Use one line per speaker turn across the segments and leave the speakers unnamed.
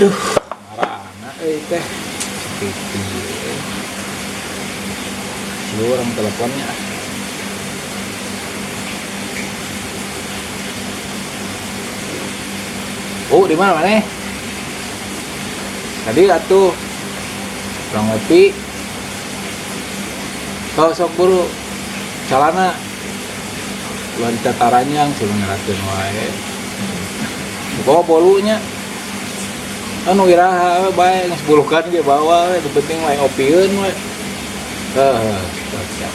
Duh, marana euy teh. Pipi. Si orang teleponnya. Oh, di mana maneh? Tadi atuh. Urang ngopi. Kau sok buru calana. Ulah ditataranyang sih ngerakeun wae. Bawa bolunya. Anu iraha we bae geus bulukan ge bawa we, nu penting mah opieun we. Heuh, siap.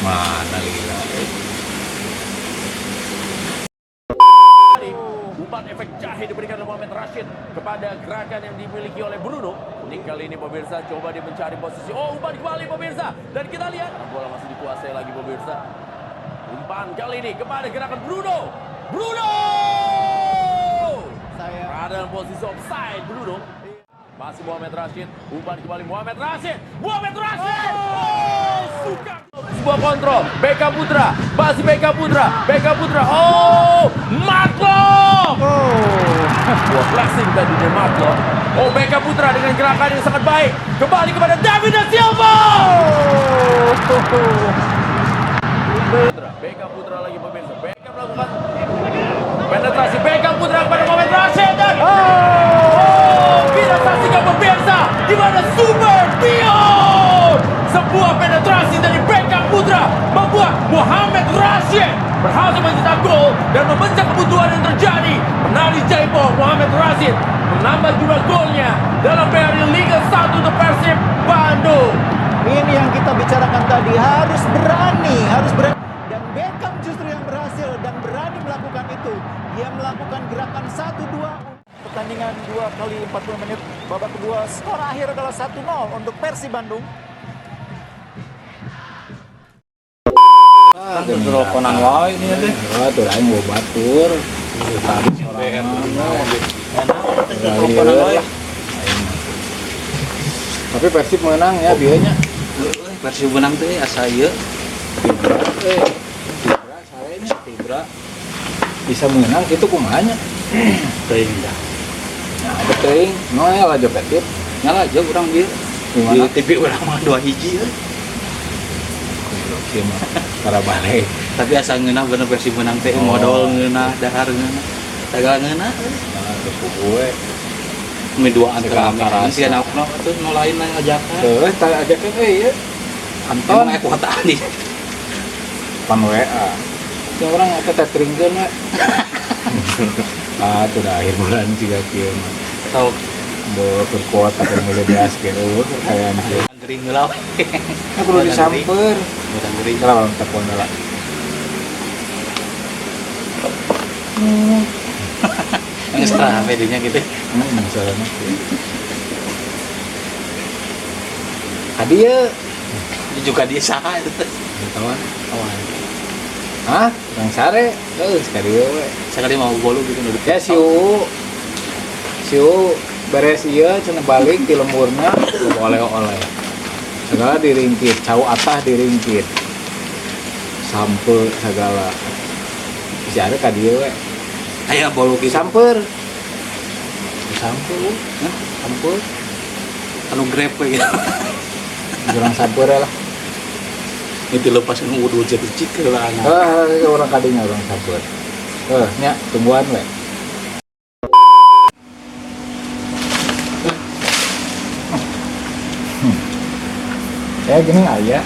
Mana lila euy.
Umpan efek jahe diberikan oleh Muhammad Rashid kepada gerakan yang dimiliki oleh Bruno. Ini kali ini pemirsa coba dia mencari posisi. Oh, umpan kembali pemirsa. Dan kita lihat bola masih dikuasai lagi pemirsa. Umpan kali ini kepada gerakan Bruno. Bruno!
Saya
Berada dalam posisi offside Bruno. Masih Muhammad Rashid, umpan kembali Muhammad Rashid. Muhammad Rashid. Oh, suka sebuah kontrol. BK Putra, masih BK Putra, BK Putra. Oh, Matlo. Sebuah flexing tadi dari Matlo. Oh, BK Putra dengan gerakan yang sangat baik. Kembali kepada David da Silva. Putra, BK Putra lagi pemirsa. BK melakukan penetrasi BK Putra kepada Muhammad Rashid dan oh, kita saksikan pemirsa di mana Super Pion sebuah penetrasi dari BK Putra membuat Muhammad Rashid berhasil mencetak gol dan memecah kebutuhan yang terjadi. Penari Jaipong Muhammad Rashid menambah jumlah golnya dalam PRI Liga 1 untuk Persib Bandung.
Ini yang kita bicarakan tadi, harus berani, harus berani. Dan Beckham justru yang berhasil dan berani melakukan itu. Dia melakukan gerakan 1-2. Pertandingan 2 kali 40 menit babak kedua, skor akhir adalah 1-0 untuk Persib Bandung.
Ah,
Teleponan wae ini teh.
Oh, tuh aing bawa batur. Tadi sorangan.
Teleponan wae.
Tapi Persib menang ya bieunya.
Euy, Persib menang teh asa ieu.
Tibra euy. Tibra sarenya
Tibra
bisa menang itu kumaha nya?
teuing dah.
Nah, teuing nu aya laju Persib.
Nyala aja urang bieu.
Di mana?
Di TV urang mah 2 hiji euy.
Goblok sih mah. Para balik.
Tapi asa ngeunah bener Persib menang teh
Oh.
modal ngeunah, dahar ngeunah. Sagala ngeunah euy.
Nah, terus gue.
Mi dua antara
Segala
kami sih anak atuh nu lain lah ngajakan.
Heuh, tah ajakeun euy ieu. Anton
Emang aya kuotaan di.
Pan WA. Ya orang eta teteringkeun we. Ah, tuh dah akhir bulan juga kieu mah.
Sok
Bawa ke kuota ke mulai beas ge eueuh kayak kieu.
gering heula we.
Nah, kudu disamper.
Urang gering.
Kalau orang telepon lah.
Geus rame dinya gitu.
Misalnya. Tadi ya,
Juga dia saha itu teh.
kawan.
Kawan.
Hah? Orang sare? Heuh, sekali we.
Sekali mau bolu gitu nu.
Ya si U. Si U beres ieu cenah balik di lemburna oleh-oleh. Segala diringkit, cau atah diringkit. Sampe segala. Bisa ada ka dieu we.
Aya bolu gitu.
Samper. Samper, U.
Hah?
Samper.
Anu grab we gitu.
Urang samper lah.
Itu lepas nu udah jadi cik lah anak.
Ah, orang kadinya orang samper. Eh, nya tungguan we. Ya gini aya.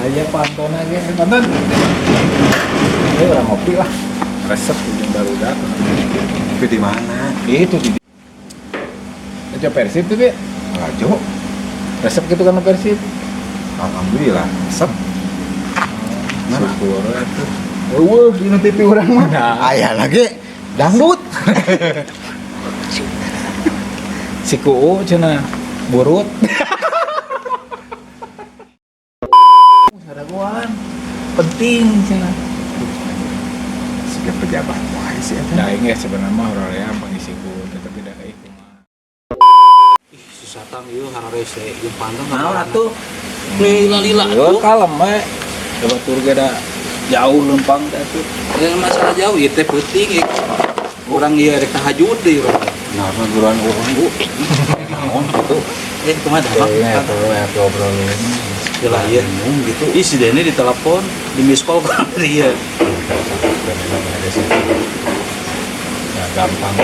Aya pantona ge, panton. Ini orang ngopi lah. Resep ujung barudak.
Tapi di mana?
Itu di Aja Persib tuh, Bi.
Laju.
Resep gitu kan Persib.
Alhamdulillah. Resep. Mana?
Syukur atuh.
Eueuh, dina TV urang mah.
Nah.
Aya lagi dangdut.
Si Kuu cenah burut. Sadagoan. Penting cenah.
Siga pejabat wae sih eta.
Da aing ge sebenarnya mah hoream pangisi ku tetapi da euy kumaha.
Ih, susah Batang ieu hararese jeung pantang.
Naon atuh?
Lila-lila
Yo
atuh.
Kalem we. Coba tur ge da jauh lempang teh atuh.
Yang masalah jauh ieu teh peuting ieu. Urang ieu rek tahajud deui urang.
Nah, buruan urang bu. Naon gitu.
Eh, kumaha dah, Bang?
Kayaknya tuh ya obrolin.
Jelah ieu.
Gitu.
Ih, si Denny ditelepon, di miss call kan dia.
Ya gampang.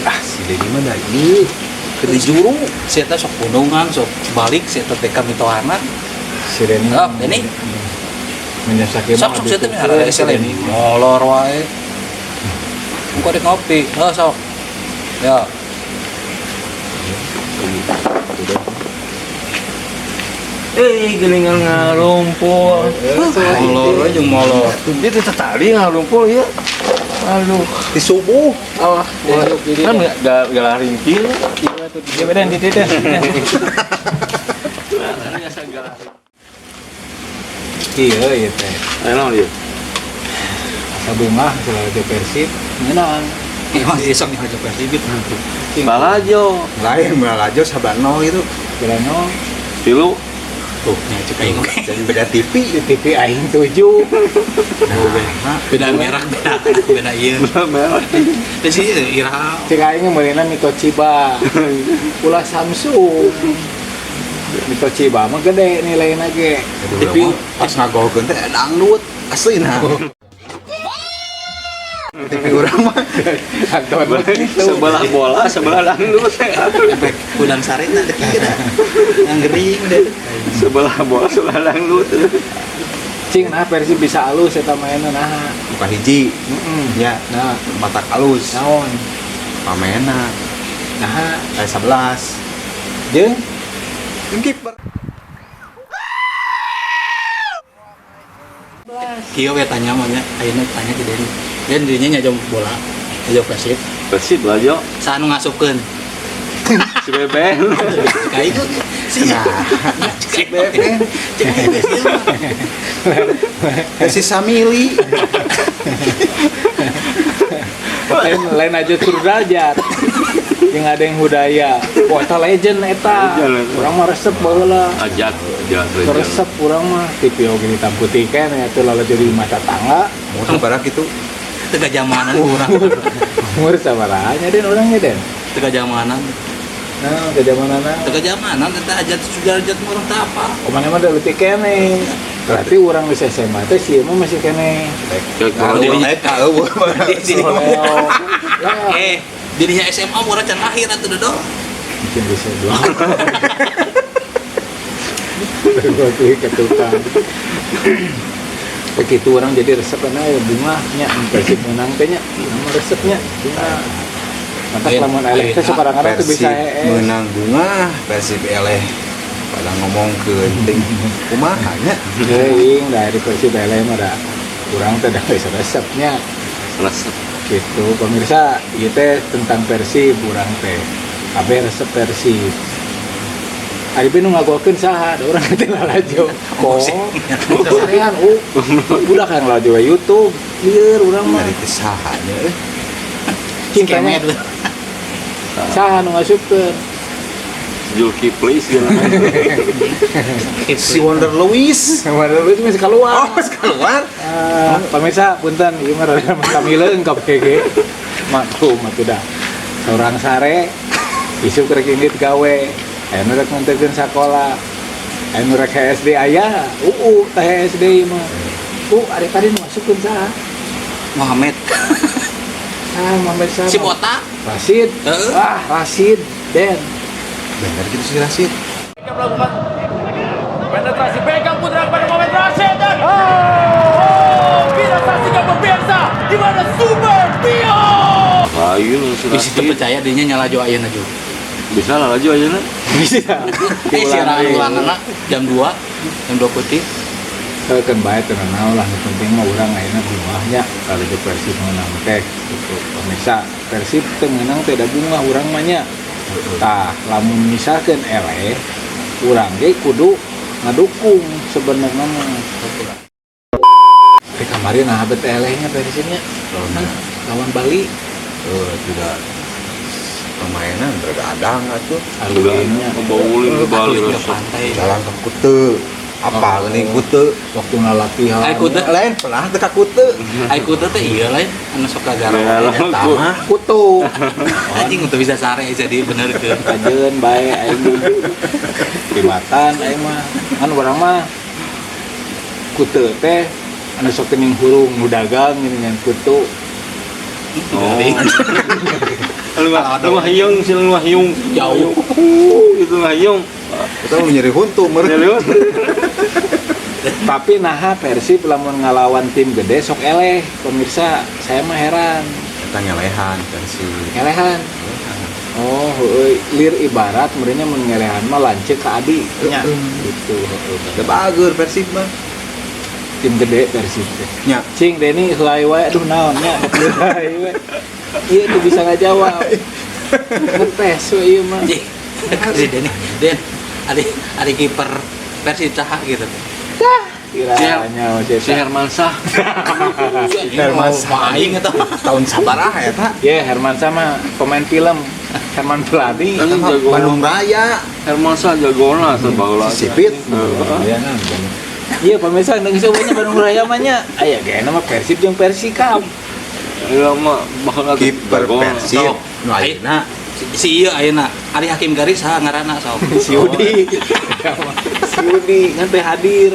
Ah, si Denny mah dah ieu.
Ke di juru, si eta sok gunungan, sok balik, si eta teh kamitohana.
Si Denny.
Ah, Denny.
Menyesaki
Sok sok si eta mah hararese lain. Molor wae. Engko rek ngopi. Heuh sok. Ya.
Eh, gelingan ngarumpul.
Molor we jeung molor.
Itu tadi ngarumpul ya. Aduh,
Di subuh.
alah. Kan enggak galah ringkil.
Iya beda di titik. Iya iya teh.
Ayo naon ieu?
Asa bunga selalu Persib menang.
Emang sih sok nyaho Persib gitu.
Balajo.
Lain balajo sabano gitu.
Bilano
Tilu.
Tuh, nya cek aing oge.
Jadi beda TV.
Di TV aing 7.
Nah,
Beda merek, beda beda ieu.
Merah.
Teh sih iraha.
Cek aing meulina Mitochiba. Ulah Samsung. Mitochiba mah gede nilainya ge.
TV pas ngagolkeun teh dangdut asli nah. TV urang mah
Anton gitu.
Sebelah bola, sebelah dangdut.
Efek udang sarena dek ieu dah. Yang gering deh.
Sebelah bola, sebelah dangdut.
Cing nah Persib bisa alus eta mainna nah.
Bukan hiji.
Heeh.
Ya,
Nah,
mata alus.
naon?
Pamena
Nah,
aya 11.
jeung
Jeung kiper.
Kieu we tanya mah nya, ayeuna tanya ke Denny. Den dirinya nyajo bola, nyajo Persib.
Persib balajo.
Saha nu ngasupkeun?
Si Beben.
Cek aing oge. Sia. Cek aing. Cek aing ge sia mah.
Si Samili.
Lain lain aja Surdrajat. Yang ada yang Hudaya. Wah, eta legend eta.
Legend, eta.
Urang mah resep baheula.
Ajat, ajat.
Resep urang mah TV oge hitam putih kan ya teu lalu jadi mata tangga.
Mau sabaraha kitu?
Teu gajamanan urang.
Umur sabaraha nya den urang nya den.
Teu gajamanan.
Nah, ke zamanana.
Teu gajamanan eta ajat Sudrajat mah urang teu apa.
Kumaha mah da leutik keneh. Berarti urang geus SMA teh si mah masih keneh.
Nah,
dirinya-
eueuh.
Lah,
Eh, dirinya SMA urang can lahir atuh Dodo.
mungkin bisa dua. Berarti ke tukang. Begitu orang jadi resep karena ya bunga nya Persib menang teh nya nama resepnya bunga. Mata
Lain-
lamun eleh teh
lain,
sok kadang-kadang tuh bisa
Persib
hees.
menang bunga, Persib eleh. Pada ngomongkeun ting kumaha nya.
Teuing dari Persib eleh mah da urang teh da bisa resepnya
Resep.
gitu. Pemirsa, ieu teh tentang Persib urang teh. Kabeh resep Persib. Ari nu ngagolkeun saha? Da urang teh lalajo. Kok. Sarean budak yang lalajo we YouTube. Lieur urang mah.
Dari teh saha nya euy.
Cintanya
Kemet.
saha nu ngasupkeun?
Zulkifli sih.
Si Wonder Lewis.
Waduh, lu masih keluar.
Oh, pas keluar.
Eh, pemirsa punten ieu mah rada kamileung ka PG. Maklum atuh dah. Saurang sare isuk rek indit gawe. Aya nu rek ngontekeun sakola. Aya nu rek SD aya, uu tah SD mah. Ari tadi nu masukkeun saha?
Muhammad.
Ah, Muhammad saha?
Si botak.
Rasid.
Heeh.
Ah, Rasid Den.
Bener gitu si Rasid.
Beckham melakukan penetrasi. Beckham Putra kepada Mohamed Rashid dan oh, kita saksikan pemirsa di mana Super Bio. Lain si
Bisa teu percaya dirinya nyala jo ayeuna jo.
Bisa lah laju aja
Bisa.
Eh, siaran ulanganna jam 2, jam 2 putih.
Keun bae teu naon lah, nu penting mah urang ayeuna bungahnya kalau di Persib menang teh gitu. Pemirsa, Persib teu meunang teh da bungah urang mah nya. Tah, lamun misalkeun eleh, urang ge kudu ngadukung sebenarnya mah. Tapi kamari nah bet elehnya Persibnya
Lawan
lawan Bali.
Tidak Permainan bergadang atuh.
Alulinnya
Baulin ke Bali
Ke
resep.
pantai.
Jalan ke Kute. Apa geuning Kute?
Waktu ngalatihan.
Ai Kute,
Lain pernah teu ka Kute.
ai Kute teh iya lain anu sok kagaro.
Eta mah
Kutu.
Anjing untuk bisa sare jadi bener ke.
Kajeun bae aing mah. Pribatan aing mah. Kan urang mah Kute teh anu sok teuning hurung nu dagang geuningan kutu.
Oh. Lu mah lu mah hiung, si lu mah hiung.
Jauh.
Gitu mah hiung.
Eta mah nyeri huntu meureun.
Nyeri huntu.
Tapi naha Persib lamun ngalawan tim gede sok eleh pemirsa, saya mah heran.
Eta ngelehan Persib.
Ngelehan. Oh, heueuy, lir ibarat meureunnya mun ngelehan mah lanceuk ka adi nya. Gitu heueuh.
Teu bager Persib mah.
Tim gede Persib teh.
Nya.
Cing Denny heulai wae aduh naon nya heulai we. Ieu tuh bisa ngajawab. Ngetes we ieu mah.
Cik, si Denny, Den, ari ari kiper Persib saha gitu.
Kiranya
Si Hermansah.
Herman Sah.
Aing eta.
Tahun sabaraha eta?
Ya, Herman sama pemain film Herman Pelani.
Kan jago.
Bandung Raya.
Hermansah jagona atuh baheula.
Si Sipit.
Iya, kan. Iya, pemirsa nang semuanya Bandung Raya mah nya. Aya ge mah Persib jeung Persikab.
Iya mah baheula tuh
Kiper
jagona.
Persib.
Sok.
Nu ayeuna
Si ieu ayeuna, ari hakim garis saha ngaranna sok.
Si Udi. Si Udi ngan teh hadir.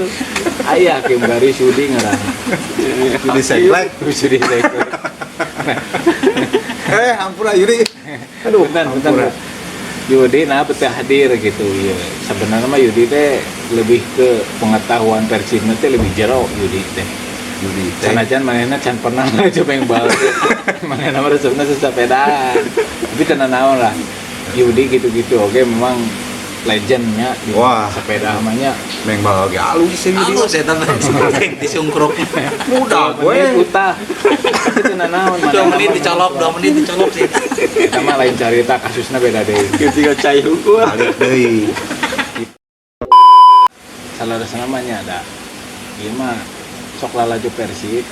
Aya hakim garis Udi ngaranna.
Yudi Seglek.
Yudi Seglek.
Eh, ampura Yudi.
Aduh, bentar, bentar.
Ampura.
Yudi nah teh hadir gitu ya. Sebenarnya mah Yudi teh lebih ke pengetahuan Persibna teh lebih jero Yudi teh.
Yudi teh.
Sanajan manehna can pernah coba yang bal. Manehna mah resepna sesapedaan. Tapi tenan naon lah. Yudi gitu-gitu oke memang legendnya di
Wah.
sepeda mah nya.
Meng bal ge alus sih Yudi.
Alus eta mah disungkruk.
Muda
Dua
gue.
menit utah. Tapi tenan naon
2 menit dicolok, 2 menit dicolok sih.
Eta mah lain carita kasusna beda deui.
Ketika cai hukum.
Balik deui.
Salah namanya ada. Ieu mah sok lalajo Persib.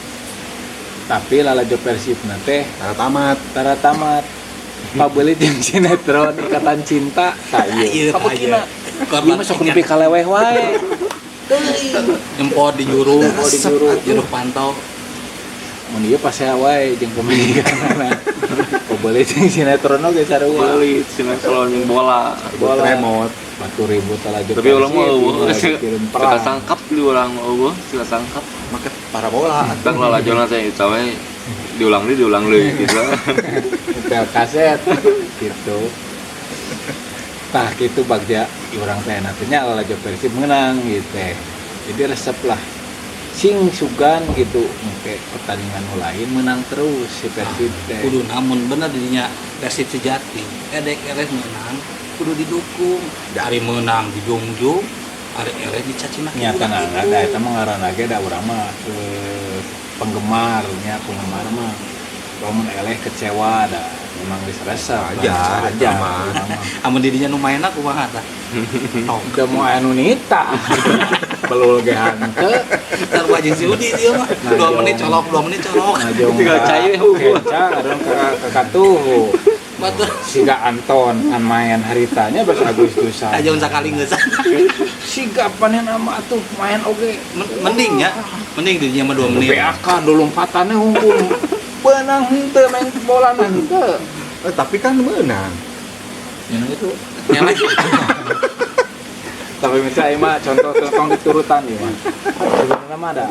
Tapi lalajo Persib na teh
Tara tamat.
tara tamat. Pabeuli jeung sinetron Ikatan Cinta tah
Ieu
ieu. Kabukina.
Korban
Ieu mah sok nepi ka leweh wae.
Nyempot di juru,
Nyempot di juru.
Juru pantau.
Mun ieu pasea wae jeung pemajikanana. Pabeuli jeung sinetron oge sarua.
Beli sinetron yang bola.
Bola.
Remote.
Batu ribut lalajo
Tapi orang mah
Persib,
eueuh.
ieu lagi kirim
Kita
perang.
tangkap di orang mah eueuh, kita tangkap.
Make parabola.
Tang lalajona teh eta we diulang deui diulang deui gitu.
Nyetel kaset gitu. Tah gitu bagja urang teh nantinya lalajo Persib menang gitu teh. Jadi resep lah sing sugan gitu engke pertandingan nu lain menang terus si Persib teh.
Kudu namun bener dirinya Persib sejati. Edek eleh menang, kudu didukung. Ari menang dijungjung, ari eleh dicaci maki.
Nyata nah da eta mah ngaranna ge da urang mah penggemar nya penggemar mah lamun eleh kecewa da memang geus resep
Wajar,
aja
eta mah.
Amun dirinya nu mainna kumaha tah? Tok.
Udah mau anu nita. Belul ge hanteu.
Ntar wajib si Udi dia mah. 2 menit colok, 2 menit colok.
Ngajong
Tinggal
ka
cair hukum.
Kenca kadang ka katuhu.
Batur.
Siga Anton kan main haritanya pas Agustusan.
Aja sakali geus.
Siga panen ama atuh main oge.
Mending ya. Mending dirinya mah 2 menit.
BAK do lompatannya hungkul. Benang henteu main bola henteu.
Eh, tapi kan menang.
Yang itu.
Nyala.
Tapi misalnya ieu mah contoh tong diturutan ieu mah. Sebenarnya mah ada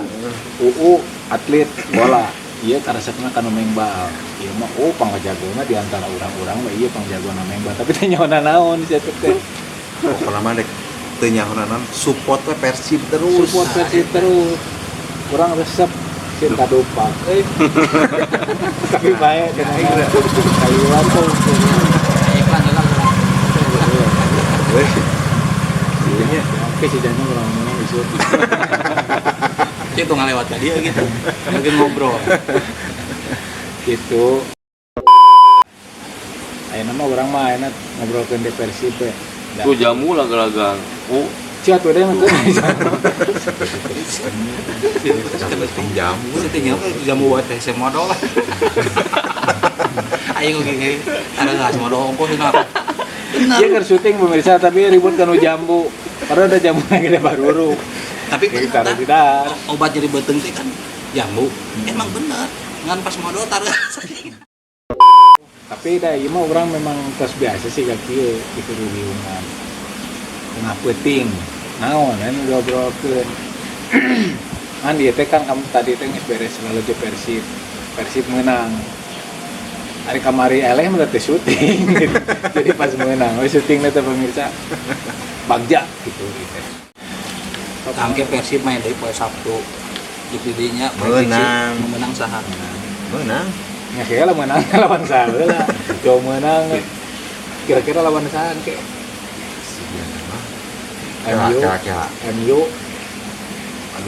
UU atlet bola. Ieu karesepna kana main bal. Ieu mah oh pangjagona di antara urang-urang mah ieu pangjagona main bal. Tapi teh nyaona naon si eta teh.
Pokokna mah dek teu nyahonanan support we Persib terus.
Support Persib terus. Kurang resep sih kadupak euy. Tapi bae cenah. Kayuan tuh.
Iklan lah.
Weh. Iya.
Oke si Janya kurang ngomong isu.
Itu ngalewat ka dia gitu. Lagi ngobrol.
Gitu. Ayeuna mah urang mah ayeuna ngobrolkeun di Persib we.
Tuh jamu lah gelagang. Oh,
Cia tuh deh mah tuh.
Jamu.
Jamu buat teh modal lah. Aing oge ge. Ada nggak semua doang kok cenah. Bener.
Dia keur syuting pemirsa tapi ribut kanu jambu. Padahal ada jambu yang gede baruru.
Tapi
Jadi
bener
taruh
tah.
di dahar.
Obat jadi beuteung teh kan jambu. Emang bener. Ngan pas modal taruh.
Tapi dah ieu mah urang memang tos biasa sih ka kieu kitu riungan. Tengah peuting. Naon kan ngobrolkeun. Kan ieu teh kan kamu tadi teh geus beres lalajo Persib. Persib menang. Ari kamari eleh mah teh syuting gitu. Jadi pas menang we syuting teh pemirsa. Bagja gitu gitu.
Tangke Persib main deui poe Sabtu. Di dinya prediksi
Menang.
Menang saha?
Menang.
Ya kira lah menang lawan saha lah. Jauh menang. Kira-kira lawan saha ke? MU.
Kira-kira.
MU.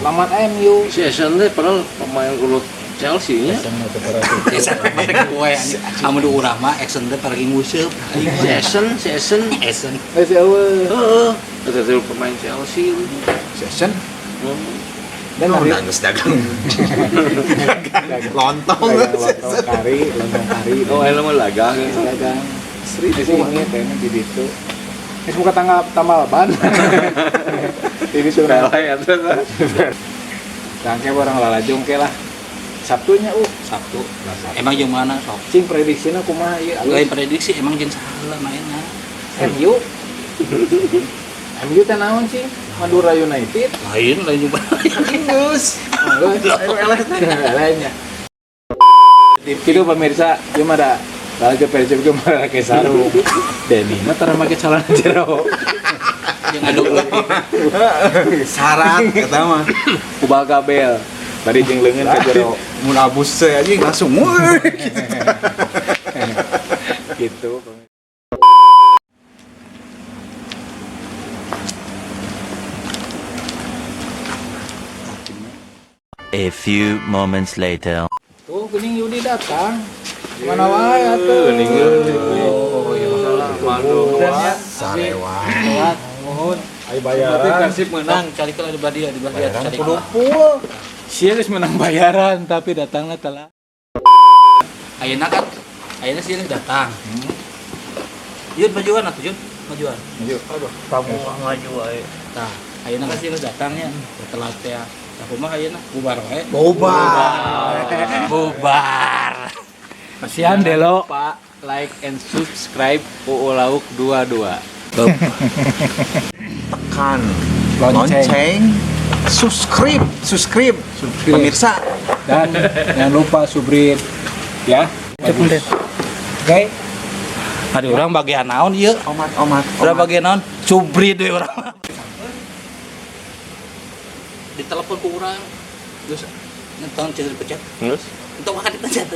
Lawan MU.
Si Essen teh padahal pemain ulut Chelsea nya.
Esa mereka kue anjing. Amun di urang mah action teh pergi nguseup.
Si Essen, si Essen.
Essen.
Eh si eueuh.
Heeh. Eta teh pemain Chelsea.
Session.
Dan
Oh,
hari
nangis dagang. Lontong.
Dagang lontong kari, lontong kari.
Oh, eta mah dagang.
Dagang. Sri sih ini teh di ditu. Geus buka tangga tambal ban. Ini sudah
Pelai eta teh.
Tangke orang lalajong ke lah. Sabtunya
Sabtu.
Lah, Sabtu.
Emang jeung mana sok?
Cing prediksina kumaha ieu?
Lain prediksi emang jeung saha heula mainna.
MU. MU teh naon sih? Madura United.
Lain lain juga.
Geus.
Ayo eleh teh. Elehnya. Itu pemirsa, ieu mah da lalajo Persib ge mah make sarung. Denny mah tara make celana jero.
Jeung adu leutik.
Syarat kata mah.
Kubal kabel. Bari jeung leungeun ka jero.
Mun abus teh anjing langsung wuih, gitu.
Gitu.
A few moments later.
Tuh geuning Yudi datang. Mana wae atuh.
Geuning Yudi.
Oh, iya masalah.
Waduh.
Sarewa.
Mohon.
Ayo
Tapi
bayaran.
Persib menang.
Cari ke di belah dia, di belah dia
Bayaran
cari.
Kudu full.
Sia geus menang bayaran tapi datangnya telat.
Ayeuna kan ayeuna sih datang. Yun majuan atuh Yun, majuan.
Maju.
Kamu maju aja.
Tah, ayeuna kan sih datangnya telat teh. Tah kumaha ayeuna bubar wae.
Boba.
Bubar.
Kasihan Delo.
Pak, like and subscribe UU Lauk 22.
Tekan
Lonceng.
lonceng, subscribe, subscribe,
Subscribe.
pemirsa.
Dan jangan lupa subscribe ya. Bagus. Oke.
Aduh, urang bagian naon ieu?
Omat, omat,
Urang
omat.
bagian naon? Cubri deui urang. Ditelepon ku urang. Terus nonton cerita pecat.
Terus?
Untuk makan dipecat.